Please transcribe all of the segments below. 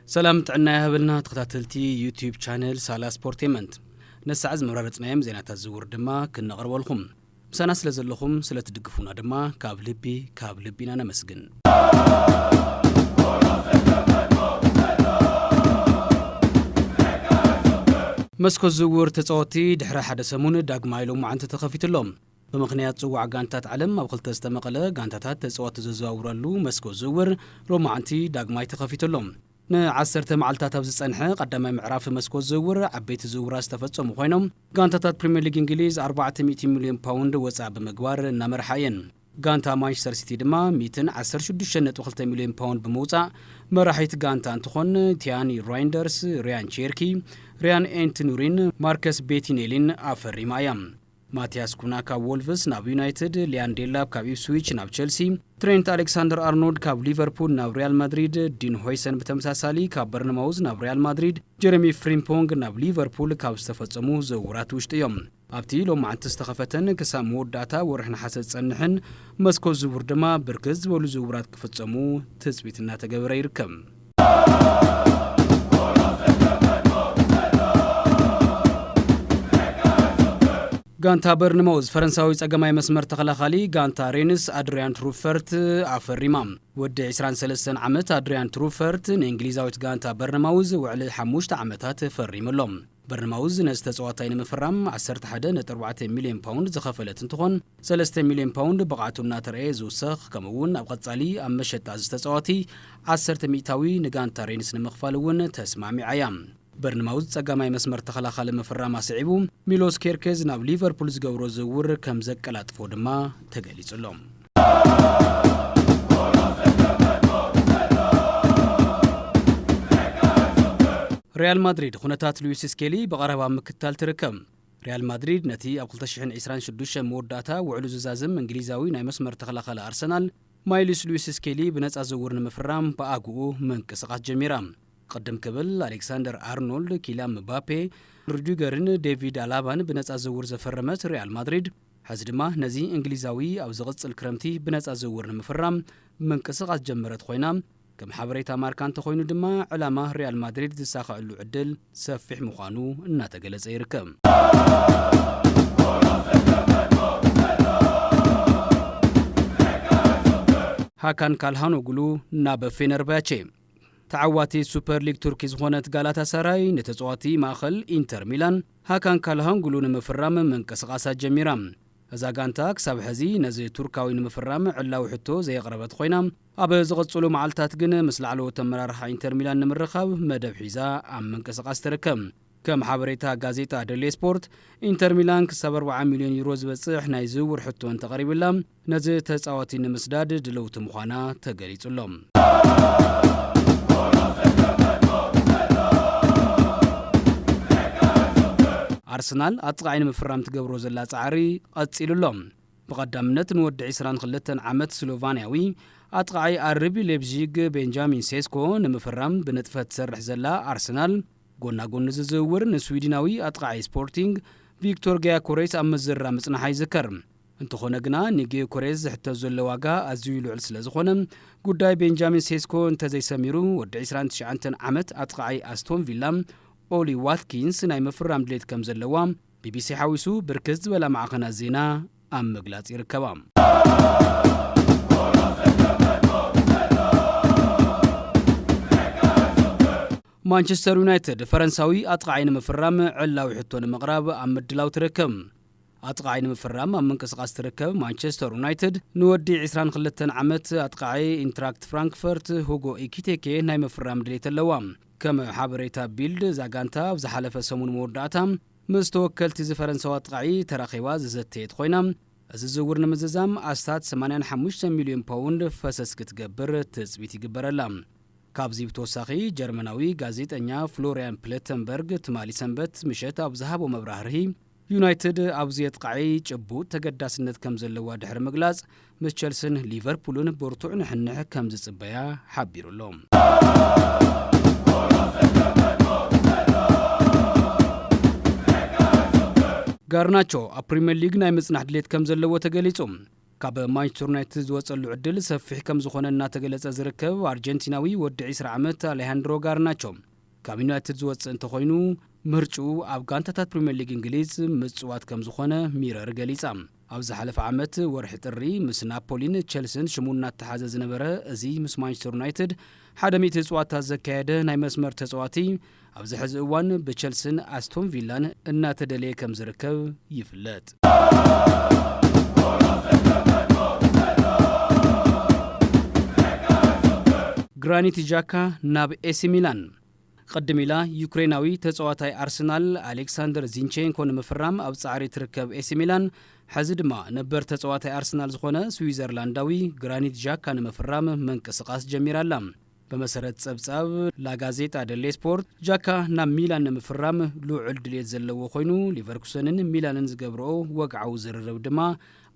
ሰላም ጥዕና ይሃበልና ተኸታተልቲ ዩቲዩብ ቻነል ሳላ ስፖርቴመንት። ነሳዕ ዝመራረጽናዮም ዜናታት ዝውር ድማ ክነቕርበልኩም። ምሳና ስለ ዘለኹም፣ ስለ ትድግፉና ድማ ካብ ልቢ፣ ካብ ልቢ ኢና ነመስግን። መስኮት ዝውውር ተጻወቲ ድሕሪ ሓደ ሰሙን ዳግማይ ሎማዓንቲ ተኸፊቱ ኣሎ። ብምኽንያት ጽዋዕ ጋንታት ዓለም ኣብ ክልተ ዝተመቐለ ጋንታታት ተጻወቲ ዘዘዋውረሉ መስኮት ዝውውር ሎማዓንቲ ዳግማይ ተኸፊቱ ኣሎ። ንዓሰርተ መዓልታት ኣብ ዝጸንሐ ቀዳማይ ምዕራፍ መስኮት ዝውውር ዓበይቲ ዝውውራት ዝተፈጸሙ ኮይኖም፣ ጋንታታት ፕሪምየር ሊግ እንግሊዝ ኣርባዕተ ሚእቲ ሚልዮን ፓውንድ ወጻኢ ብምግባር እናመርሓ እየን። ጋንታ ማንቸስተር ሲቲ ድማ ሚእትን ዓሰርተ ሽዱሽተ ነጥቢ ክልተ ሚልዮን ፓውንድ ብምውጻእ መራሒት ጋንታ እንትኾን፣ ቲያኒ ራይንደርስ፣ ሪያን ቼርኪ፣ ሪያን ኤንትኑሪን ማርከስ ቤቲኔሊን ኣፈሪማ እያ። ማቲያስ ኩና ካብ ዎልቭስ ናብ ዩናይትድ፣ ሊያን ዴላፕ ካብ ኢፕስዊች ናብ ቸልሲ፣ ትሬንት ኣሌክሳንደር ኣርኖልድ ካብ ሊቨርፑል ናብ ሪያል ማድሪድ፣ ዲን ሆይሰን ብተመሳሳሊ ካብ በርንማውዝ ናብ ሪያል ማድሪድ፣ ጀረሚ ፍሪምፖንግ ናብ ሊቨርፑል ካብ ዝተፈጸሙ ዝውውራት ውሽጢ እዮም። ኣብቲ ሎማዓንቲ ዝተኸፈተን ክሳብ መወዳእታ ወርሒ ነሓሰ ዝጸንሕን መስኮት ዝውውር ድማ ብርክት ዝበሉ ዝውውራት ክፍጸሙ ትጽቢት እናተገበረ ይርከብ። ጋንታ በርንማውዝ ፈረንሳዊ ጸገማይ መስመር ተኸላኻሊ ጋንታ ሬንስ ኣድሪያን ትሩፈርት ኣፈሪማ። ወዲ ዕስራን ሰለስተን ዓመት ኣድሪያን ትሩፈርት ንእንግሊዛዊት ጋንታ በርንማውዝ ውዕሊ ሓሙሽተ ዓመታት ፈሪሙ ኣሎ። በርንማውዝ ነዚ ተጻዋታይ ንምፍራም ዓሰርተ ሓደ ነጥቢ ኣርባዕተ ሚልዮን ፓውንድ ዝኸፈለት እንትኾን፣ ሰለስተ ሚልዮን ፓውንድ ብቕዓቱ እናተረኣየ ዝውሰኽ፣ ከምኡ እውን ኣብ ቀጻሊ ኣብ መሸጣ እዚ ተጻዋቲ ዓሰርተ ሚእታዊ ንጋንታ ሬንስ ንምኽፋል እውን ተስማሚዓ እያ። በርንማውዝ ጸጋማይ መስመር ተኸላኻሊ ምፍራም ኣስዒቡ፣ ሚሎስ ኬርኬዝ ናብ ሊቨርፑል ዝገብሮ ዝውውር ከም ዘቀላጥፎ ድማ ተገሊጹ ኣሎ። ሪያል ማድሪድ ኩነታት ሉዊስ ስኬሊ ብቐረባ ምክትታል ትርከብ። ሪያል ማድሪድ ነቲ ኣብ ክልተ ሽሕን ዕስራን ሽዱሽተ መወዳእታ ውዕሉ ዝዛዝም እንግሊዛዊ ናይ መስመር ተኸላኻሊ ኣርሰናል ማይልስ ሉዊስ ስኬሊ ብነጻ ዝውውር ንምፍራም ብኣግኡ ምንቅስቓስ ጀሚራ። ቅድም ክብል ኣሌክሳንደር ኣርኖልድ፣ ኪልያን ምባፔ፣ ሩዲገርን ዴቪድ ኣላባን ብነጻ ዝውውር ዘፈረመት ሪያል ማድሪድ፣ ሕዚ ድማ ነዚ እንግሊዛዊ ኣብ ዝቕጽል ክረምቲ ብነጻ ዝውውር ንምፍራም ምንቅስቓስ ጀመረት ኮይና፣ ከም ሓበሬታ ማርካ እንተኾይኑ ድማ ዕላማ ሪያል ማድሪድ ዝሳኸዐሉ ዕድል ሰፊሕ ምዃኑ እናተገለጸ ይርከብ። ሃካን ካልሃኖግሉ ናብ ፌነርባቼ። ተዓዋቲ ሱፐር ሊግ ቱርኪ ዝኾነት ጋላታሳራይ ንተጻዋቲ ማእኸል ኢንተር ሚላን ሃካን ካልሃንግሉ ንምፍራም ምንቅስቓሳት ጀሚራ። እዛ ጋንታ ክሳብ ሕዚ ነዚ ቱርካዊ ንምፍራም ዕላዊ ሕቶ ዘየቕረበት ኮይና፣ ኣብ ዝቕጽሉ መዓልታት ግን ምስ ላዕለዎት ኣመራርሓ ኢንተር ሚላን ንምርኻብ መደብ ሒዛ ኣብ ምንቅስቓስ ትርከብ። ከም ሓበሬታ ጋዜጣ ደሌ ስፖርት፣ ኢንተር ሚላን ክሳብ ኣርብዓ ሚልዮን ዩሮ ዝበጽሕ ናይ ዝውውር ሕቶ እንተቐሪብላ፣ ነዚ ተጻዋቲ ንምስዳድ ድልውቲ ምዃና ተገሊጹ ኣሎ። ኣርሰናል ኣጥቃዓይ ንምፍራም ትገብሮ ዘላ ጻዕሪ ቀጺሉ ኣሎ። ብቐዳምነት ንወዲ ዕስራን ክልተን ዓመት ስሎቫንያዊ ኣጥቃዓይ ኣርቢ ሌፕዚግ ቤንጃሚን ሴስኮ ንምፍራም ብንጥፈት ትሰርሕ ዘላ ኣርሰናል፣ ጎና ጎኒ ዝዝውር ንስዊድናዊ ኣጥቃዓይ ስፖርቲንግ ቪክቶር ጊዮኮሬስ ኣብ ምዝርራ ምጽናሓ ይዝከር። እንተኾነ ግና ንጊዮኮሬስ ዝሕተት ዘሎ ዋጋ ኣዝዩ ልዑል ስለ ዝኾነ፣ ጉዳይ ቤንጃሚን ሴስኮ እንተዘይሰሚሩ፣ ወዲ ዕስራን ትሽዓተን ዓመት ኣጥቃዓይ ኣስቶን ቪላ ኦሊ ዋትኪንስ ናይ ምፍራም ድሌት ከም ዘለዋ ቢቢሲ ሓዊሱ ብርክት ዝበላ ማዕኸናት ዜና ኣብ ምግላጽ ይርከባ። ማንቸስተር ዩናይትድ ፈረንሳዊ ኣጥቃዓይ ንምፍራም ዕላዊ ሕቶ ንምቕራብ ኣብ ምድላው ትርከብ። ኣጥቃዓይ ንምፍራም ኣብ ምንቅስቓስ ትርከብ ማንቸስተር ዩናይትድ ንወዲ ዕስራን ክልተን ዓመት ኣጥቃዓይ ኢንትራክት ፍራንክፈርት ሁጎ ኢኪቴኬ ናይ ምፍራም ድሌት ኣለዋ። ከም ሓበሬታ ቢልድ፣ እዛ ጋንታ ኣብ ዝሓለፈ ሰሙን መወዳእታ ምስ ተወከልቲ እዚ ፈረንሳዊ ኣጥቃዒ ተራኺባ ዝዘተየት ኮይና፣ እዚ ዝውውር ንምዝዛም ኣስታት ሰማንያን ሓሙሽተ ሚልዮን ፓውንድ ፈሰስ ክትገብር ትጽቢት ይግበረላ። ካብዚ ብተወሳኺ፣ ጀርመናዊ ጋዜጠኛ ፍሎሪያን ፕለተንበርግ ትማሊ ሰንበት ምሸት ኣብ ዝሃቦ መብራህርሂ፣ ዩናይትድ ኣብዚ ኣጥቃዒ ጭቡጥ ተገዳስነት ከም ዘለዋ ድሕሪ ምግላጽ፣ ምስ ቸልስን ሊቨርፑልን ብርቱዕ ንሕንሕ ከም ዝጽበያ ሓቢሩ ኣሎ። ጋርናቾ ኣብ ፕሪምየር ሊግ ናይ ምጽናሕ ድሌት ከም ዘለዎ ተገሊጹ። ካብ ማንቸስተር ዩናይትድ ዝወጸሉ ዕድል ሰፊሕ ከም ዝኾነ እናተገለጸ ዝርከብ ኣርጀንቲናዊ ወዲ ዕስራ ዓመት ኣሌሃንድሮ ጋርናቾ፣ ካብ ዩናይትድ ዝወጽእ እንተኾይኑ፣ ምርጭኡ ኣብ ጋንታታት ፕሪምየር ሊግ እንግሊዝ ምጽዋት ከም ዝኾነ ሚረር ገሊጻ። ኣብ ዝሓለፈ ዓመት ወርሒ ጥሪ ምስ ናፖሊን ቸልስን ሽሙ እናተሓዘ ዝነበረ እዚ ምስ ማንቸስተር ዩናይትድ ሓደ ሚእቲ ጸዋታ ዘካየደ ናይ መስመር ተጻዋቲ፣ ኣብዚ ሕዚ እዋን ብቸልስን ኣስቶን ቪላን እናተደለየ ከም ዝርከብ ይፍለጥ። ግራኒት ጃካ ናብ ኤሲ ሚላን። ቅድም ኢላ ዩክሬናዊ ተጻዋታይ ኣርሰናል ኣሌክሳንደር ዚንቼንኮ ንምፍራም ኣብ ጻዕሪ ትርከብ ኤሲ ሚላን፣ ሕዚ ድማ ነበር ተጻዋታይ ኣርሰናል ዝኾነ ስዊዘርላንዳዊ ግራኒት ጃካ ንምፍራም ምንቅስቓስ ጀሚራ ኣላ። ብመሰረት ጸብጻብ ላጋዜጣ ደሌ ስፖርት፣ ጃካ ናብ ሚላን ንምፍራም ልዑል ድሌት ዘለዎ ኮይኑ፣ ሊቨርኩሰንን ሚላንን ዝገብርኦ ወግዓዊ ዝርርብ ድማ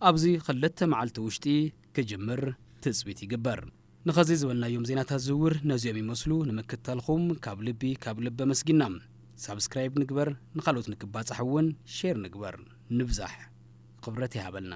ኣብዚ ክልተ መዓልቲ ውሽጢ ክጅምር ትጽቢት ይግበር። ንኸዚ ዝበልናዮም ዜናታት ዝውውር ነዚኦም ይመስሉ። ንምክትታልኹም ካብ ልቢ፣ ካብ ልቢ ኣመስጊና። ሳብስክራይብ ንግበር፣ ንኻልኦት ንክባጻሕ እውን ሼር ንግበር። ንብዛሕ። ክብረት ይሃበልና።